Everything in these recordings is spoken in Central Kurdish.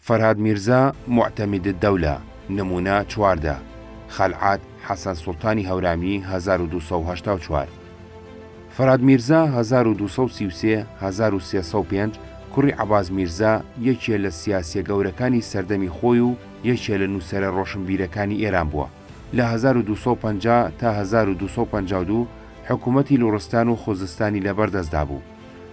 فەرهاد میرزا، موعتەمید الدەولە، نموونە، 14، خەلعەت، حەسەن سوڵتانی هەورامی، 1284. فەرهاد میرزا، 1233، 1305، کوڕی عەباس میرزا، یەکێ لە سیاسیە گەورەکانی سەردەمی خۆی و یەکێ لە نووسەرە ڕۆشنبیرەکانی ئێران بووە. لە 1250 تا 1252 حکوومەتی لوڕستان و خوزستانی لەبەردەستدا بوو.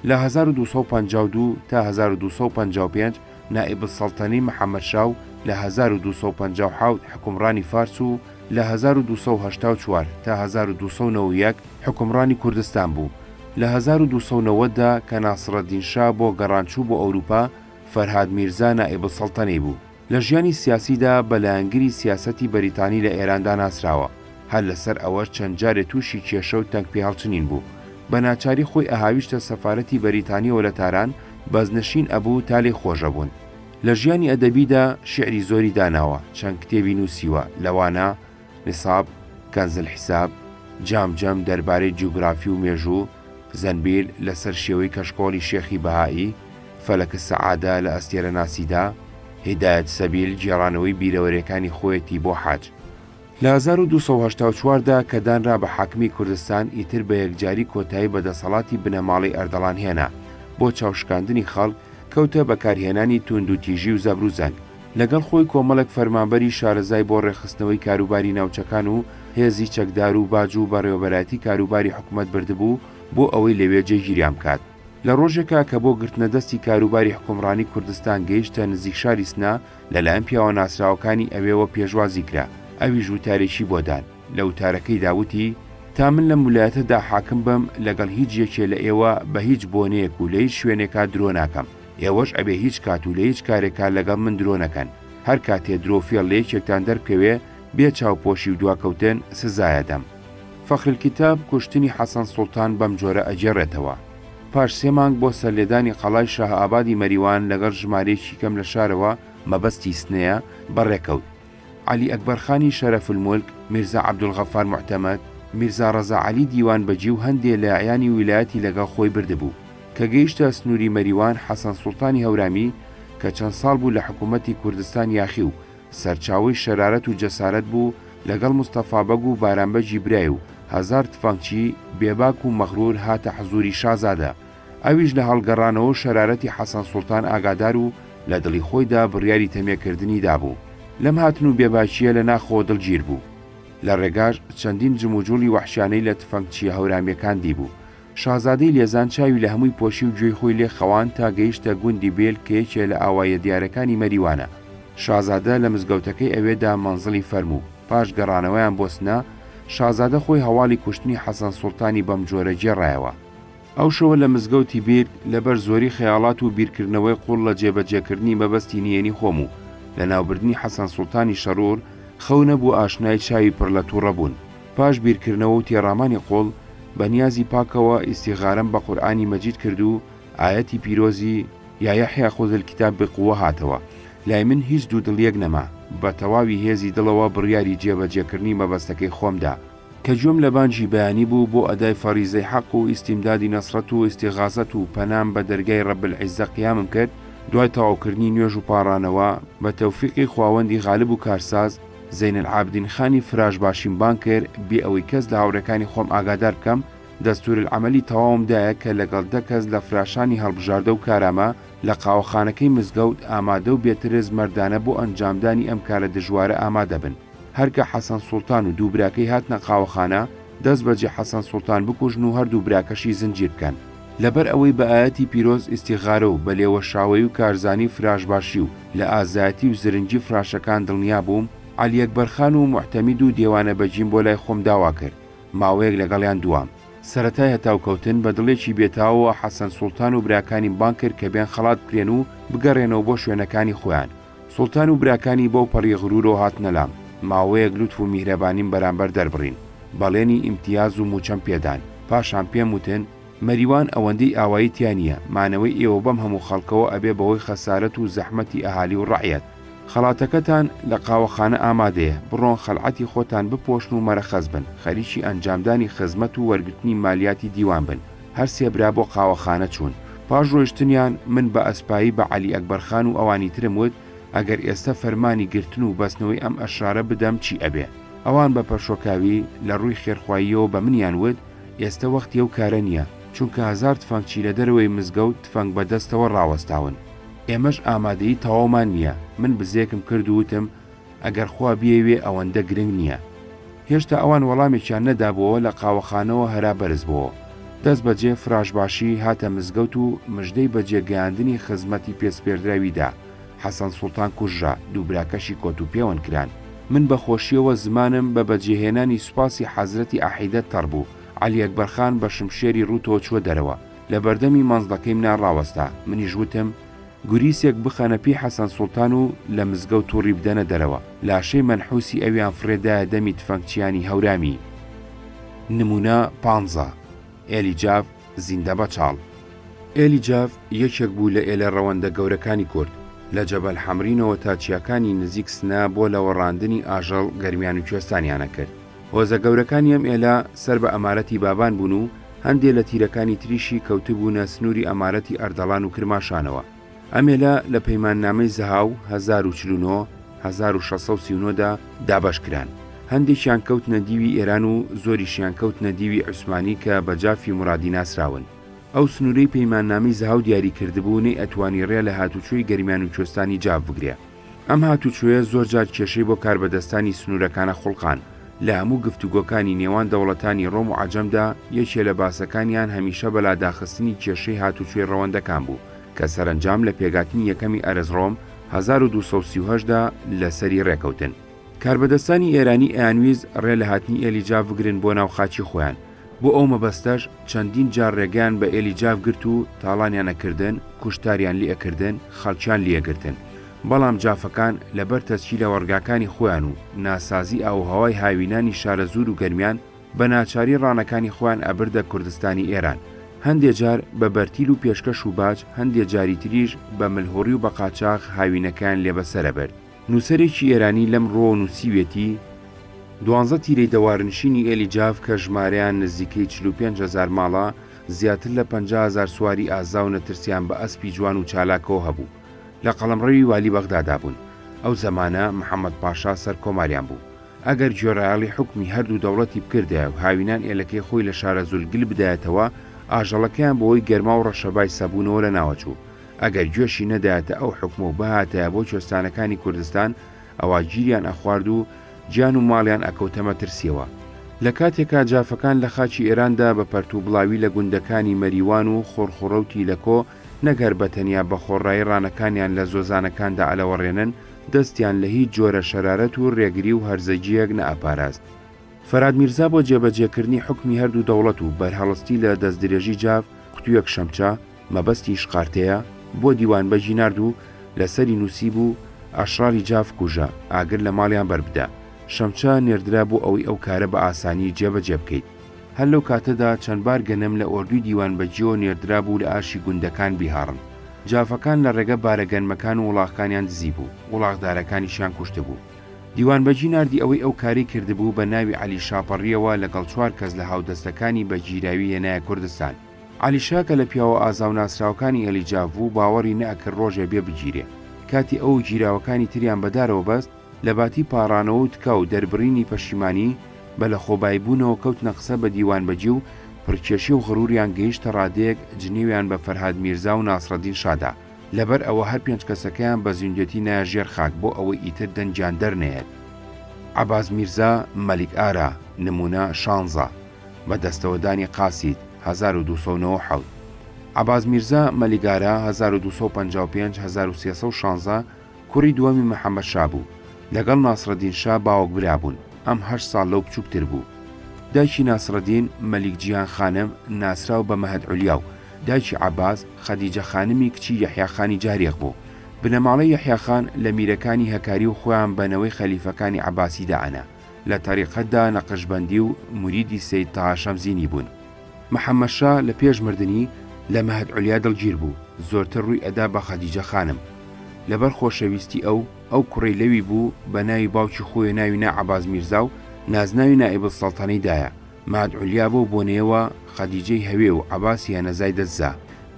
لە 1252 تا 1255 نائب السەڵتەنەی محەمەد شا و لە 1257 حوکمڕانی فارس و لە 1284 تا 1291 حوکمڕانی کوردستان بوو. لە 1290 دا کە ناسڕەدین شا بۆ گەڕان چوو بۆ ئەوروپا، فەرهاد میرزا نائب السەڵتەنەی بوو. لە ژیانی سیاسیدا بە لایەنگری سیاسەتی بەریتانی لە ئێراندا ناسراوە، هەر لەسەر ئەوەش چەند جارێ تووشی کێشە و تەنگ پێهەڵچنین بوو. بە ناچاری خۆی ئەهاویشتە سەفارەتی بەریتانیەوە لە تاران، بەزنشین ئەبوو تا لێی خۆشەبوون. لە ژیانی ئەدەبیدا شیعری زۆری داناوە، چەند کتێبی نووسیوە، لەوانە، نصاب، کنز الحساب، جام جەم دەربارەی جوگرافی و مێژوو، زەنبیل لەسەر شێوەی کەشکۆڵی شێخی بەهائی، فلک السعادە لە ئەستێرەناسیدا، هدایت سبیل گێڕانەوەی بیرەوەرێکانی خۆیەتی بۆ حاج. لە 1284 دا کە دانرا بە حاکمی کوردستان ئیتر بە یەکجاری کۆتایی بە دەسەڵاتی بنەماڵەی ئەردەڵان هێنا، بۆ چاوشکاندنی خەڵک کەوتە بەکارهێنانی تووندوتیژی و زەبروزەنگ. لەگەڵ خۆی کۆمەڵێک فەرمانبەری شارەزای بۆ ڕێکخستنەوەی کاروباری ناوچەکان و هێزی چەکدار و باج و بەڕێوەبەرایەتی کاروباری حکومەت بردبوو بۆ ئەوەی لەوێ جێگیریان بکات. لە ڕۆژێکا کە بۆ گرتنەدەستی کاروباری حوکمڕانی کوردستان گەیشتە نزیک شاری سنە، لەلایەن پیاوە ناسراوەکانی ئەوێوە پێشوازی کرا، ئەویش وتارێکی بۆ دان. لە وتارەکەیدا وتی، تا من لەم ولایەتەدا حاکم بم، لەگەڵ هیچ یەکێ لە ئێوە بە هیچ بۆنەیەک و لە هیچ شوێنێکا درۆ ناکەم. ئێوەش ئەبێ هیچ کات و لە هیچ کارێکا لەگەڵ من درۆ نەکەن. هەر کاتێ درۆ و فێڵ لە یەکێکتان دەربکەوێ، بێ چاوپۆشی و دواکەوتن، سزایەدەم. فەخرلکیتاب کوشتنی حەسەن سوڵتان بەم جۆرە ئەگێڕێتەوە. پاش سێ مانگ بۆ سەرلێدانی قەڵای شاهئابادی مەریوان لەگەڵ ژمارەیەکی کەم لە شارەوە، مەبەستی سنەیە، بەڕێ کەوت. عەلی ئەکبەرخانی شەرەفولمولک، میرزا عەبدولغەفار موعتەمەد، میرزا ڕەزا عەلی دیوان بەگی و هەندێ لە ئەعیانی ویلایەتی لەگەڵ خۆی بردبوو. کە گەیشتە سنووری مەریوان حەسەن سوڵتانی هەورامی کە چەند ساڵ بوو لە حکوومەتی کوردستان یاخی و سەرچاوەی شەرارەت و جەسارەت بوو لەگەڵ مستەفا بەگ و بارام بەگی برای و هەزار تفەنگچی بێباک و مەغروور هاتە حزووری شازادە. ئەویش لە هەڵگەڕانەوە و شەرارەتی حەسەن سوڵتان ئاگادار و لە دڵی خۆیدا بڕیاری تەمێ کردنی دابوو. لەم هاتن و بێباکییە لە ناخەوە دڵگیر بوو. لە ڕێگاش چەندین جموجوڵی وەحشیانەی لە تفەنگچییە هەورامییەکان دیبوو. شازادەی لێزان چاوی لە هەمووی پۆشی و گوێی خۆی لێ خەواند تا گەیشتە گوندی بێل کە یەکێ لە ئاواییە دیارەکانی مەریوانە. شازادە لە مزگەوتەکەی ئەوێدا مەنزڵی فەرموو. پاش گەڕانەوەیان بۆ سنە، شازادە خۆی هەواڵی کوشتنی حەسەن سوڵتانی بەم جۆرە گێڕایەوە. ئەو شەوە لە مزگەوتی بیرک، لەبەر زۆری خەیاڵات و بیرکردنەوەی قووڵ لە جێبەجێکردنی مەبەستی نهێنی خۆم و لەناوبردنی حەسەن سوڵتانی شەڕوور، خەو نەبوو ئاشنای چاوی پڕ لە تووڕەبوون. پاش بیرکردنەوە و تێڕامانی قووڵ، بە نیازی پاکەوە ئیستیغارەم بە قورئانی مەجید کرد و ئایەتی پیرۆزی، یا یحیی خذ الکتاب بقوە، هاتەوە لای من هیچ دوودڵیەک نەما، بە تەواوی هێزی دڵەوە بڕیاری جێبەجێکردنی مەبەستەکەی خۆم دا. کە گوێم لە بانگی بەیانی بوو بۆ ئەدای فەریزەی حەق و ئیستیمدادی نەسرەت و ئیستیغاسەت و پەنام بە دەرگای رب العزە قیامم کرد، دوای تەواوکردنی نوێژ و پاڕانەوە، بە تەوفیقی خواوەندی غالب و کارساز، زەین العابدین خانی فراش باشیم بانگ کرد، بێ ئەوەی کەس لە هاوڕێکانی خۆم ئاگادار بکەم، دەستوورالعەمەلی تەواوم دایە کە لەگەڵ دە کەس لە فراشانی هەڵبژاردە و کارامە لە قاوەخانەکەی مزگەوت ئامادە و بێترس مەردانە بۆ ئەنجامدانی ئەم کارە دژوارە ئامادە بن. هەر کە حەسەن سوڵتان و دوو براکەی هاتنە قاوەخانە، دەست بەجێ حەسەن سوڵتان بکوژن و هەردوو براکەشی زنجیر بکەن. لەبەر ئەوەی بە ئایەتی پیرۆز ئیستیغارە و بە لێوەشاوەیی و کارزانی فراشباشی و لە ئازایەتی و زرنگی فراشەکان دڵنیا بووم، عەلیئەکبەر خان و موعتەمید و دێوانە بەگیم بۆ لای خۆم داوا کرد، ماوەیەک لەگەڵیان دوام. سەرەتای هەتاوکەوتن، بە دڵێکی بێتاوەوە حەسەن سوڵتان و براکانیم بانگ کرد کە بێن خەڵات بکرێن و بگەڕێنەوە بۆ شوێنەکانی خۆیان. سوڵتان و براکانی بەو پەڕی غرورەوە هاتنە لام، ماوەیەک لوتف و میهرەبانیم بەرامبەر دەربڕین، بەڵێنی ئیمتیاز و مووچەم پێدان، پاشان پێم وتن، مەریوان ئەوەندەی ئاوایی تیا نییە، مانەوەی ئێوە بەم هەموو خەڵکەوە ئەبێ بەهۆی خەسارەت و زەحمەتی ئەهالی و ڕەعیەت. خەڵاتەکەتان لە قاوەخانە ئامادەیە، بڕۆن خەلعەتی خۆتان بپۆشن و مەرەخەس بن، خەریکی ئەنجامدانی خزمەت و وەرگرتنی مالیاتی دیوان بن. هەر سێ برا بۆ قاوەخانە چوون. پاش ڕۆیشتنیان، من بە ئەسپایی بە عەلی ئەکبەر خان و ئەوانی ترم وت، ئەگەر ئێستە فەرمانی گرتن و بەستنەوەی ئەم ئەشرارە بدەم چی ئەبێ؟ ئەوان بە پەشۆکاوی لە ڕووی خێرخواییەوە بە منیان وت، ئێستە وەختی ئەو کارە نییە، چونکە هەزار تفەنگچی لە دەرەوەی مزگەوت تفەنگ بە دەستەوە ڕاوەستاون. ئێمەش ئامادەیی تەواومان نییە. من بزێکم کرد و وتم، ئەگەر خوا بیەوێ ئەوەندە گرنگ نییە. هێشتا ئەوان وەڵامێکیان نەدابۆوە لە قاوەخانەوە هەرا بەرز بۆوە. دەست بەجێ فراشباشی هاتە مزگەوت و مژدەی بەجێ گەیاندنی خزمەتی پێ سپێردراوی دا. حەسەن سوڵتان کوژرا، دوو براکەشی کۆت و پێوەند کران. من بە خۆشییەوە زمانم بە بەجێهێنانی سوپاسی حەزرەتی ئاحیدەت تەڕ بوو. عەلی ئەکبەر خان بە شمشێری ڕووتەوە چووە دەرەوە. لە بەردەمی مەنزڵەکەی منا ڕاوەستا. منیش وتم، گوریسێک بخەنە پێی حەسەن سوڵتان و لە مزگەوت توڕی بدەنە دەرەوە. لاشەی مەنحوسی ئەویان فڕێ دایە دەمی تفەنگچیانی هەورامی. نموونە پانزە، ئێلی جاف، زیندە بەچاڵ. ئێلی جاف یەکێک بوو لە ئێلە ڕەوەندە گەورەکانی کورد. لە جەبەل حەمرینەوە تا چیاکانی نزیک سنە بۆ لەوەڕاندنی ئاژەڵ گەرمیان و کوێستانیان ئەکرد. هۆزە گەورەکانی ئەم ئێلە سەر بە ئەمارەتی بابان بوون و هەندێ لە تیرەکانی تریشی کەوتبوونە سنووری ئەمارەتی ئەردەڵان و کرماشانەوە. ئەم ئێلە لە پەیماننامەی زەهاو، 1049، 1639 دا دابەش کران. هەندێکیان کەوتنە دیوی ئێران و زۆریشیان کەوتنە دیوی عوسمانی کە بە جافی مورادی ناسراون. ئەو سنوورەی پەیماننامەی زەهاو دیاری کردبوو نەیئەتوانی ڕێ لە هاتوچۆی گەرمیان و کوێستانی جاف بگرێ. ئەم هاتوچۆیە زۆر جار کێشەی بۆ کاربەدەستانی سنوورەکانە خوڵقان. لە هەموو گفتوگۆکانی نێوان دەوڵەتانی ڕۆم و عەجەمدا یەکێ لە باسەکانیان هەمیشە بەلاداخستنی کێشەی هاتوچۆی ڕەوەندەکان بوو کە سەرەنجام لە پێگاتنی یەکەمی ئەرزڕۆم 1238 دا لەسەری ڕێکەوتن. کاربەدەستانی ئێرانی ئەیانویست ڕێ لە هاتنی ئێلی جاف بگرن بۆ ناو خاکی خۆیان، بۆ ئەو مەبەستەش چەندین جار ڕێگەیان بە ئێلی جاف گرت و تاڵانیان ئەکردن، کوشتاریان لی ئەکردن، خەڵکیان لی ئەگرتن. بەڵام جافەکان لەبەر تەسکی لەوەڕگاکانی خۆیان و ناسازی ئاووهەوای هاوینانی شارەزوور و گەرمیان بە ناچاری ڕانەکانی خۆیان ئەبردە کوردستانی ئێران. هەندێ جار بە بەرتیل و پێشکەش و باج، هەندێ جاری تریش بە ملهوڕی و بە قاچاخ هاوینەکەیان لێ بەسەر ئەبرد. نووسەرێکی ئێرانی لەم ڕووەوە نووسیویەتی، دوانزە تیرەی دەوارنشینی ئێلی جاف کە ژمارەیان نزیکەی 45 هەزار ماڵە، زیاتر لە 50 هەزار سواری ئازا و نەترسیان بە ئەسپی جوان و چالاکەوە هەبوو، لە قەڵەمڕەوی والی بەغدادا بوون. ئەو زەمانە محەمەد پاشا سەرکۆماریان بوو. ئەگەر گوێڕایەڵی حوکمی هەردوو دەوڵەتی بکردایە و هاوینان ئێلەکەی خۆی لە شارەزوور گل بدایەتەوە، ئاژەڵەکەیان بەهۆی گەرما و ڕەشەبای سەبوونەوە لەناوەچوو. ئەگەر گوێشی نەدایەتە ئەو حوکمە و بهاتایە بۆ کوێستانەکانی کوردستان، ئەوا گیریان ئەخوارد و گیان و ماڵیان ئەکەوتە مەترسیەوە. لە کاتێکا جافەکان لە خاکی ئێراندا بە پەرتوبڵاوی لە گوندەکانی مەریوان و خوڕخوڕە و تیلەکۆ نەک هەر بە تەنیا بە خۆڕایی ڕانەکانیان لە زۆزانەکاندا ئەلەوەڕێنن، دەستیان لە هیچ جۆرە شەرارەت و رێگری و هەرزەگییەک نەئەپاراست. فەراد میرزا بۆ جێبەجێکردنی حوکمی هەردوو دەوڵەت و بەرهەڵستی لە دەستدرێژی جاف، قوتوویەک شەمچە، مەبەستی شقارتەیە، بۆ دیوانبەگی نارد و لە سەری نووسیبوو، ئەشڕاری جاف کوژە، ئاگر لە ماڵیان بەربدە. شەمچە نێردرا بۆ ئەوەی ئەو کارە بە ئاسانی جێبەجێ بکەیت. هەر لەو کاتەدا چەند بار گەنم لە ئۆردوی دیوانبەگیەوە نێردرابوو لە ئاشی گوندەکان بیهاڕن. جافەکان لە ڕێگە بارە گەنمەکان و وڵاخکانیان دزیبوو، وڵاخدارەکانیشیان کوشتبوو. دیوانبەگی ناردی ئەوەی ئەو کارەی کردبوو بە ناوی عەلی شاپەڕیەوە لەگەڵ چوار کەس لە هاودەستەکانی بە گیراوی هێنایە کوردستان. عەلی شا کە لە پیاوە ئازا و ناسراوەکانی ئێلی جاف بوو باوەڕی نەئەکرد ڕۆژێ بێ بگیرێ. کاتی ئەو و گیراوەکانی تریان بە دارەوە بەست، لە باتی پاڕانەوە و تکا و دەربڕینی پەشیمانی، بە لەخۆباییبوونەوە کەوتنە قسە بە دیوانبەگی و پڕکێشی و غڕوریان گەیشتە ڕادەیەک جنێویان بە فەرهاد میرزا و ناسڕەدین شا دا. لەبەر ئەوە هەر پێنج کەسەکەیان بە زیندوێتی نایە ژێر خاک بۆ ئەوەی ئیتر دەنگیان دەرنەیەت. عەباس میرزا مەلیک ئارا، نموونە شانزە، بە دەستەوەدانی قاسید، 1297. عەباس میرزا مەلیک ئارا، 1255، 1316، کوڕی دووەمی محەمەد شا بوو. لەگەڵ ناسڕەدین شا باوک برا بوون، ئەم هەشت ساڵ لەو بچووکتر بوو. دایکی ناسڕەدین، مەلیک جیهان خانم، ناسراو بە مەهد عولیا و دایکی عەباس، خەدیجە خانمی کچی یەحیا خانی جاریق بوو. بنەماڵەی یەحیا خان لە میرەکانی هەکاری و خۆیان بە نەوەی خەلیفەکانی عەباسی دائەنا. لە تەریقەتدا نەقشبەندی و موریدی سەید تەها شەمزینی بوون. محەمەد شا لە پێش مردنی، لە مەهد عولیا دڵگیر بوو، زۆرتر ڕووی ئەدا بە خەدیجە خانم. لەبەر خۆشەویستی ئەو، ئەو کوڕەی لەوی بوو، بە ناوی باوکی خۆی ناوی نا عەباس میرزا و نازناوی نائیبالسەڵتەنەی دایە. مەهد عولیا بەو بۆنەیەوە خەدیجەی هەوێ و عەباسی هەنەزای دەدزا.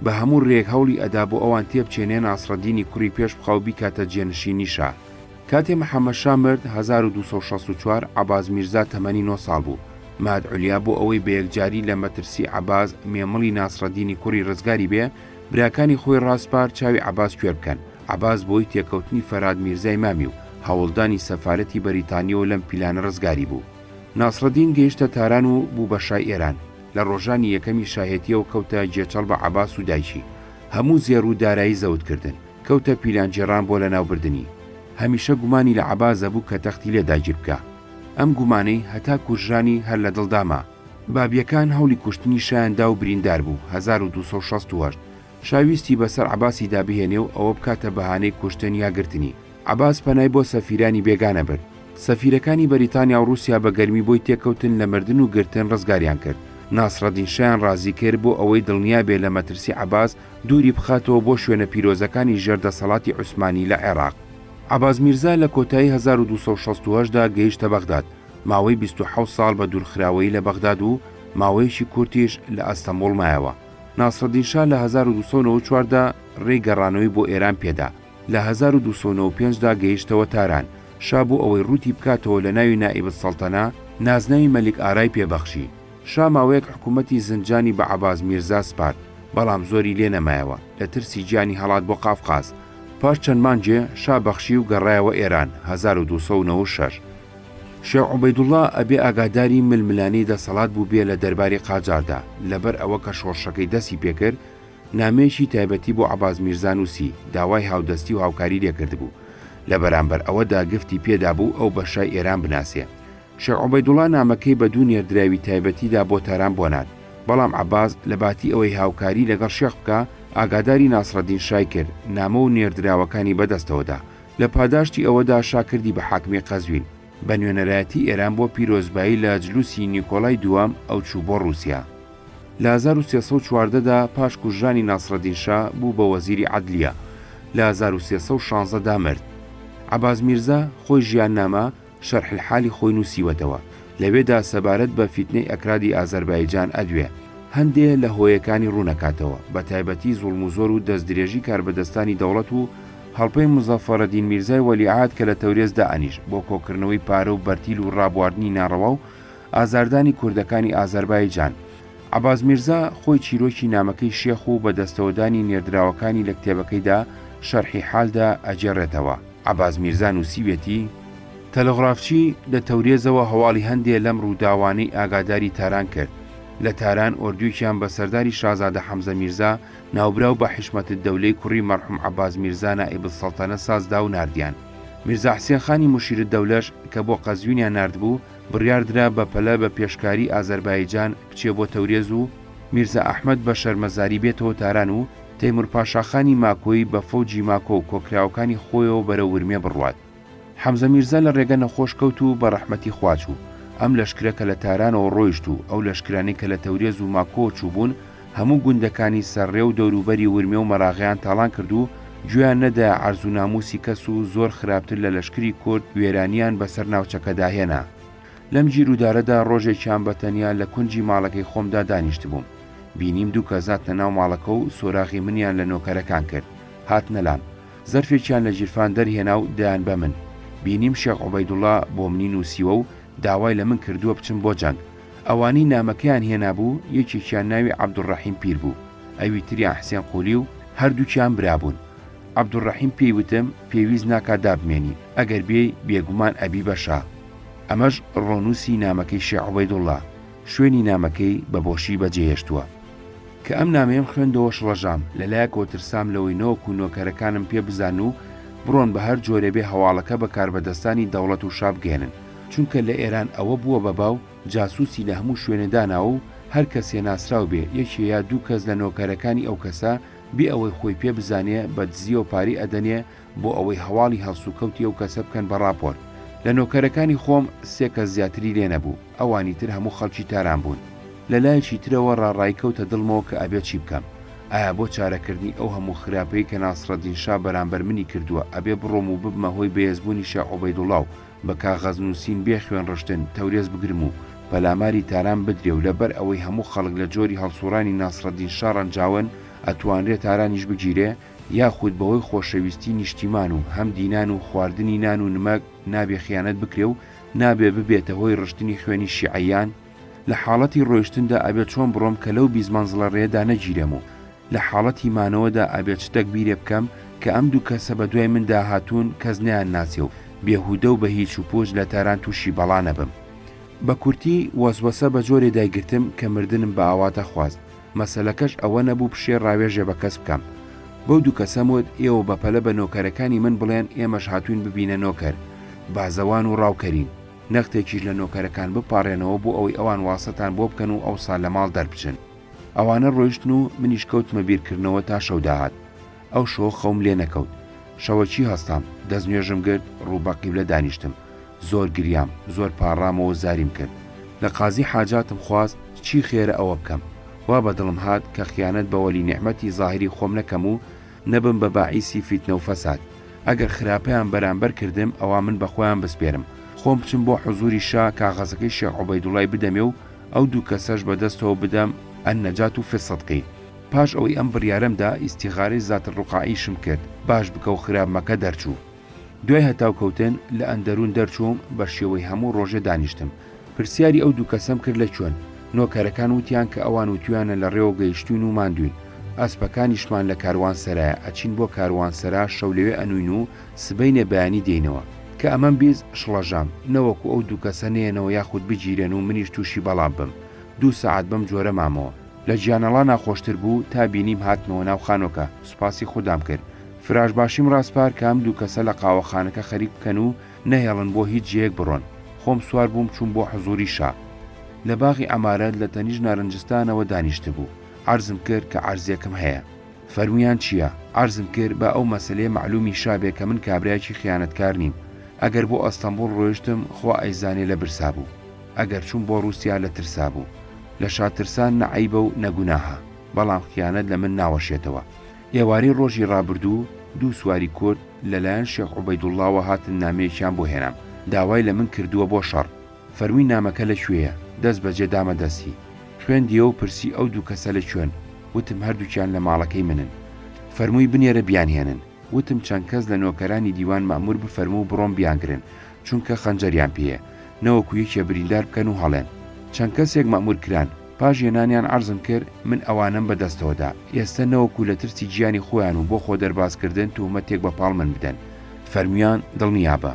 بە هەموو رێیەک هەوڵی ئەدا بۆ ئەوان تێبچێنێ ناسڕەدینی کوڕی پێش بخا و بیکاتە جێنشینی شا. کاتێ محەمەد شا مرد، 1264، عەباس میرزا تەمەنی نۆ ساڵ بوو. ماد عولیا بۆ ئەوەی بە یەکجاری لە مەترسی عەباس مێمڵی ناسڕەدینی کوڕی رزگاری بێ، براکانی خۆی ڕاسپارد چاوی عەباس کوێر بکەن. عەباس بۆی تێکەوتنی فەرهاد میرزای مامی و هەوڵدانی سەفارەتی بەریتانییەوە لەم پیلانە ڕزگاری بوو. ناسڕەدین گەیشتە تاران و بوو بە شای ئێران. لە ڕۆژانی یەکەمی شاهێتییەوە کەوتە گێچەڵ بە عەباس و دایکی. هەموو زێڕ و دارایی زەوت کردن. کەوتە پیلانگێڕان بۆ لەناوبردنی. هەمیشە گومانی لە عەباس دەبوو کە تەختی لێ داگیر بکا. ئەم گومانەی هەتا کوژرانی هەر لە دڵدا ما. بابییەکان هەوڵی کوشتنی شایان دا و بریندار بوو. 1268. شا ویستی بەسەر عەباسی دا بهێنێ و ئەوە بکاتە بەهانەی کوشتن یا گرتنی. عەباس پەنای بۆ سەفیرانی بێگانە برد. سەفیرەکانی بەریتانیا و ڕووسیا بە گەرمی بۆی تێکەوتن لە مردن و گرتن ڕزگاریان کرد. ناسڕەدین شایان ڕازی کرد بۆ ئەوەی دڵنیا بێ لە مەترسی عەباس دووری بخاتەوە بۆ شوێنە پیرۆزەکانی ژێر دەسەڵاتی عوسمانی لە عێراق. عەباس میرزا لە کۆتایی 1268 دا گەیشتە بەغداد. ماوەی 27 ساڵ بە دوورخراوەیی لە بەغداد و ماوەیەکی کورتیش لە ئەستەنبوڵ مایەوە. ناسڕەدین شا لە 1294 دا ڕێی گەڕانەوەی بۆ ئێران پێدا. لە 1295 دا گەیشتەوە تاران. شا بۆ ئەوەی ڕووتی بکاتەوە لە ناوی نائیب السەڵتەنە، نازناوی مەلیک ئارای پێ بەخشی. شا ماوەیەک حکوومەتی زنجانی بە عەباس میرزا سپارد، بەڵام زۆری لێ نەمایەوە، لە ترسی گیانی هەڵات بۆ قافقاز. پاش چەند مانگێ شا بەخشی و گەڕایەوە ئێران، 1296. شێخ عوبەیدوڵڵا ئەبێ ئاگاداری ململانێی دەسەڵات بووبێ لە دەرباری قاجاردا، لەبەر ئەوە کە شۆڕشەکەی دەستی پێکرد، نامەیەکی تایبەتی بۆ عەباس میرزا نووسی، داوای هاودەستی و هاوکاری لێکردبوو. لە بەرامبەر ئەوەدا گفتی پێدابوو ئەو بە شای ئێران بناسێ. شێخ عوبەیدوڵا نامەکەی بە دوو نێردراوی تایبەتیدا بۆ تاران بۆ نارد. بەڵام عەباس لە باتی ئەوەی هاوکاری لەگەڵ شێخ بکا، ئاگاداری ناسڕەدین شای کرد، نامە و نێردراوەکانی بەدەستەوە دا. لە پاداشتی ئەوەدا شا کردی بە حاکمی قەزوین. بە نوێنەرایەتی ئێران بۆ پیرۆزبایی لە جلوسی نیکۆلای دووەم ئەو چوو بۆ ڕووسیا. لە 1314 دا پاش کوژرانی ناسڕەدین شا بوو بە وەزیری عەدلیە. لە 1316 دا مرد. عەباس میرزا خۆی ژیاننامە، شەرح الحالی خۆی نووسیوەتەوە. لەوێدا سەبارەت بە فیتنەی ئەکرادی ئازەربایجان ئەدوێ. هەندێ لە هۆیەکانی ڕوونەکاتەوە، بە تایبەتی زوڵم و زۆر و دەستدرێژی کاربەدەستانی دەوڵەت و هەڵپەی موزەفەرەدین میرزای وەلیعەهد کە لە تەورێز دائەنیشت بۆ کۆکردنەوەی پارە و بەرتیل و ڕابواردنی ناڕەوا و ئازاردانی کوردەکانی ئازەربایجان. عەباس میرزا خۆی چیرۆکی نامەکەی شێخ و بەدەستەوەدانی نێردراوەکانی لە کتێبەکەیدا شەرحی حالدا ئەگێڕێتەوە. عەباس میرزا نووسیویەتی، تەلغرافچی لە تەورێزەوە هەواڵی هەندێ لەم ڕووداوانەی ئاگاداری تاران کرد. لە تاران ئۆردووێکیان بە سەرداری شازادە حەمزە میرزا ناوبراو بە حیشمەتالدەولەی کوڕی مەرحوم عەباس میرزا نائیبالسەڵتەنە ساز دا و ناردیان. میرزا حسێن خانی موشیرالدەولەش کە بۆ قەزوینیان ناردبوو، بڕیار درا بە پەلە بە پێشکاری ئازەربایجان بچێ بۆ تەورێز و میرزا ئەحمەد بە شەرمەزاری بێتەوە تاران و تەیمور پاشاخانی ماکۆیی بە فەوجی ماکۆ و کۆکراوەکانی خۆیەوە بەرەو ورمێ بڕوات. حەمزە میرزا لە ڕێگە نەخۆش کەوت و بە ڕەحمەتی خوا چوو. ئەم لەشکرە کە لە تارانەوە ڕۆیشت و ئەو لەشکرانەی کە لە تەورێز و ماکۆوە چووبوون، هەموو گوندەکانی سەر ڕێ و دەوروبەری ورمێ و مەراغەیان تاڵان کرد و گوێیان نەدایە عەرز و نامووسی کەس و زۆر خراپتر لە لەشکری کورد وێرانییان بەسەر ناوچەکەدا هێنا. لەم گیرودارەدا ڕۆژێکیان بە تەنیا لە کونجی ماڵەکەی خۆمدا دانیشتبووم. بینیم دوو کەس هاتنە ناو ماڵەکە و سۆراغی منیان لە نۆکەرەکان کرد. هاتنە لام. زەرفێکیان لە گیرفان دەرهێنا و دایان بە من. بینیم شێخ عوبەیدوڵا بۆ منی نووسیوە و داوای لە من کردووە بچم بۆ جەنگ. ئەوانەی نامەکەیان هێنابوو یەکێکیان ناوی عەبدولڕەحیم پیر بوو، ئەوی تریان حسێن قولی و هەردووکیان برا بوون. عەبدولڕەحیم پێی وتم پێویست ناکا دابمێنی، ئەگەر بێی بێگومان ئەبی بە شا. ئەمەش ڕۆنووسی نامەکەی شێخ عوبەیدوڵا، شوێنی نامەکەی بە بۆشی بەجێهێشتووە. کە ئەم نامەیەم خوێندەوە شڵەژام، لە لایەکەوە ترسام لەوەی نەوەکو نۆکەرەکانم پێ بزانن و بڕۆن بە هەر جۆرێ بێ هەواڵەکە بە کاربەدەستانی دەوڵەت و شا بگەیەنن، چونکە لە ئێران ئەوە بووە بە باو جاسوسی لە هەموو شوێنێ داناوە و هەر کەسێ ناسراو بێ یەکێ یا دوو کەس لە نۆکەرەکانی ئەو کەسە بێ ئەوەی خۆی پێ بزانێ بە دزیەوە پارەی ئەدەنێ بۆ ئەوەی هەواڵی هەڵسوکەوتی ئەو کەسە بکەن بە ڕاپۆرت. لە نۆکەرەکانی خۆم سێ کەس زیاتری لێ نەبوو، ئەوانی تر هەموو خەڵکی تاران بوون. لە لایەکی ترەوە ڕاڕایی کەوتە دڵمەوە کە ئەبێ چی بکەم؟ ئایا بۆ چارەکردنی ئەو هەموو خراپەی کە ناسڕەدین شا بەرامبەر منی کردووە ئەبێ بڕۆم و ببمە هۆی بەهێزبوونی شێخ عوبەیدوڵا و بە کاغەز نووسین بێ خوێن ڕشتن تەورێز بگرم و پەلاماری تاران بدرێ و لەبەر ئەوەی هەموو خەڵک لە جۆری هەڵسووڕانی ناسڕەدین شا ڕەنجاون؟ ئەتوانرێ تارانیش بگیرێ؟ یاخود بەهۆی خۆشەویستی نیشتیمان و هەم دینان و خواردنی نان و نمەک نابێ خیانەت بکرێ و نابێ ببێتە هۆی ڕشتنی خوێنی شیعەیان؟ لە حاڵەتی ڕۆیشتندا ئەبێ چۆن بڕۆم کە لەو 20 مەنزڵە ڕێیەدا نەگیرێم و لە حاڵەتی مانەوەدا ئەبێ چ تەگبیرێ بکەم کە ئەم دوو کەسە بە دوای مندا هاتوون کەس نەیانناسێ و بێهودە و بە هیچ و پووچ لە تاران تووشی بەڵا نەبم. بە کورتی وەسوەسە بە جۆرێ دایگرتم کە مردنم بە ئاواتە خواست. مەسەلەکەش ئەوە نەبوو پشێ ڕاوێژێ بە کەس بکەم. بەو دوو کەسەم وت ئێوە بە پەلە بە نۆکەرەکانی من بڵێن ئێمەش هاتووین ببینە نۆکەر، بازەوان و ڕاوکەرین. نەختێکیش لە نۆکەرەکان بپاڕێنەوە بۆ ئەوەی ئەوان واسەتان بۆ بکەن و ئەوسا لە ماڵ دەربچن. ئەوانە ڕۆیشتن و منیش کەوتمە بیرکردنەوە تا شەو داهات. ئەو شەوە خەوم لێ نەکەوت. شەوەکی هەستام، دەستنوێژم گرت، ڕوو بە قیبلە دانیشتم. زۆر گریام، زۆر پاڕامەوە و زاریم کرد. لە قازی حاجاتم خواست چی خێرە ئەوە بکەم. وا بە دڵم هات کە خیانەت بە وەلی نیعمەتی زاهیری خۆم نەکەم و نەبم بە باعیسی فیتنە و فەساد. ئەگەر خراپەیان بەرامبەر کردم ئەوا من بە خۆیان بسپێرم. خۆم بچم بۆ حوزوری شا کاغەزەکەی شێخ عوبەیدوڵای بدەمێ و ئەو دوو کەسەش بە دەستەوە بدەم النجاة فی الصدق. پاش ئەوەی ئەم بڕیارەم دا ئیستیغارەی ذات الرقاعیشم کرد، باش بکە و خراپ مەکە دەرچوو. دوای هەتاو کەوتن لە ئەندەروون دەرچووم بە شێوەی هەموو ڕۆژێ دانیشتم. پرسیاری ئەو دوو کەسەم کرد لە کوێن؟ نۆکەرەکان وتیان کە ئەوان وتویانە لە ڕێوە گەیشتووین و ماندووین. ئەسپەکانیشمان لە کاروانسەرایە، ئەچین بۆ کاروانسەرا شەو لەوێ ئەنووین و سبەینێ بەیانی دێینەوە. کە ئەمەم 20 شڵەژام، نەوەکو ئەو دوو کەسە نەیەنەوە یاخود بگیرێن و منیش تووشی بەڵا ببم. دوو سەعات بەم جۆرە مامەوە. لە گیانەڵا ناخۆشتر بوو، تا بینیم هاتنەوە ناو خانۆکە، سوپاسی خودام کرد. فراشباشیم ڕاسپارد کە ئەم دوو کەسە لە قاوەخانەکە خەریک بکەن و نەهێڵن بۆ هیچ جێیەک بڕۆن. خۆم سوار بووم چووم بۆ حزووری شا. لە باغی عەمارەت لە تەنیشت نارنجستانەوە دانیشتبوو. عەرزم کرد کە عەرزێکم هەیە. فەرموویان چییە؟ عەرزم کرد با ئەو مەسەلەیە مەعلوومی شا بێ کە من کابرایەکی خیانەتکار نیم. ئەگەر بۆ ئەستەمبوڵ ڕۆیشتم خوا ئەیزانێ لە برسا بوو. ئەگەر چووم بۆ ڕووسیا لە ترسا بوو. لە شا ترسان نە عەیبە و نە گوناهە. بەڵام خیانەت لە من ناوەشێتەوە. ئێوارەی ڕۆژی ڕابردوو دوو سواری کورد لە لایەن شێخ عوبەیدوڵڵاوە هاتن نامەیەکیان بۆ هێنام. داوای لە من کردووە بۆ شەڕ. فەرمووی نامەکە لە کوێیە؟ دەست بەجێ دامە دەستی. خوێندیەوە و پرسی ئەو دوو کەسە لە کوێن؟ وتم هەردووکیان لە ماڵەکەی منن. فەرمووی بنێرە بیانهێنن. وتم چەند کەس لە نۆکەرانی دیوان مەئموور بفەرموو بڕۆن بیانگرن، چونکە خەنجەریان پێیە، نەوەکو یەکێ بریندار بکەن و هەڵێن. چەند کەسێک مەئموور کران. پاش هێنانیان عەرزم کرد من ئەوانەم بە دەستەوە دا، ئێستە نەوەکو لە ترسی گیانی خۆیان و بۆ خۆ دەربازکردن توهمەتێک بە پاڵ من بدەن. فەرموویان دڵنیابە.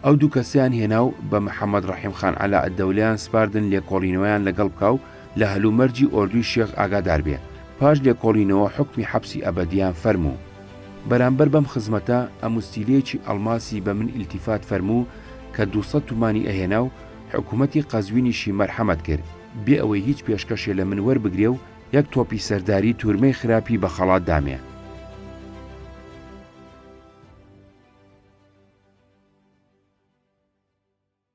ئەو دوو کەسەیان هێنا و بە محەمەد ڕەحیم خان عەلائەدەولەیان سپاردن لێکۆڵینەوەیان لەگەڵ بکا و لە هەلومەرجی ئۆردووی شێخ ئاگادار بێ. پاش لێکۆڵینەوە حوکمی حەپسی ئەبەدیان فەرموو. بەرامبەر بەم خزمەتە ئەموستیلەیەکی ئەڵماسی بە من ئیلتیفات فەرموو کە 200 تومانی ئەهێنا و حکوومەتی قەزوینیشی مەرحەمەت کرد بێ ئەوەی هیچ پێشکەشێ لە من وەربگرێ و یەک تۆپی سەرداری تورمەی خراپی بە خەڵات دامێ.